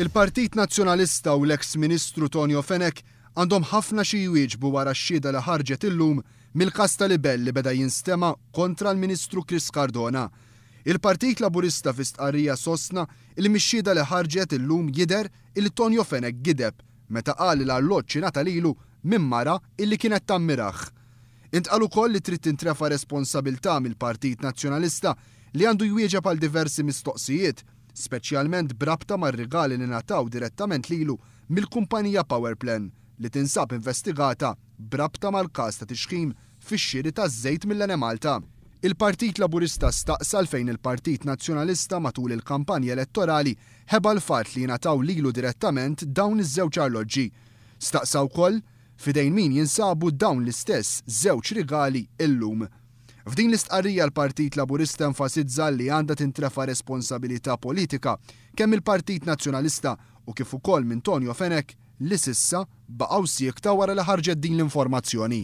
Il-Partit Nazzjonalista u l-eks Ministru Tonio Fenech għandhom ħafna xi jwieġbu wara x-xhieda li ħarġet illum mill-każ ta' libell li beda jinstema' kontra l-Ministru Chris Cardona. Il-Partit Laburista fi stqarrija sostna li mix-xhieda li ħarġet illum jidher illi Tonio Fenech gideb meta qal li l-arloġġ ingħata lilu minn mara illi kienet tammirah. Intqal ukoll li trid tintrefa' responsabilità mill-Partit Nazzjonalista li għandu jwieġeb għal diversi mistoqsijiet, speċjalment b'rabta mar-rigali li ngħataw direttament lilu mill-kumpanija Powerplan li tinsab investigata b'rabta mal-każ ta' tixħim fix-xiri taż-żejt mill-Enemalta. Il-Partit Laburista staqsa għalfejn il-Partit Nazzjonalista matul il-kampanja elettorali ħeba l-fatt li jingħataw lilu direttament dawn iż-żewġ arloġġi. Staqsa wkoll f'idejn min jinsabu dawn l-istess żewġ rigali illum. F'din l-istqarrija l-Partit Laburista enfasizza li għandha tintrefa' responsabilità politika kemm mill-Partit Nazzjonalista u kif ukoll minn Tonio Fenech li s'issa baqgħu siekta wara li ħarġet din l-informazzjoni.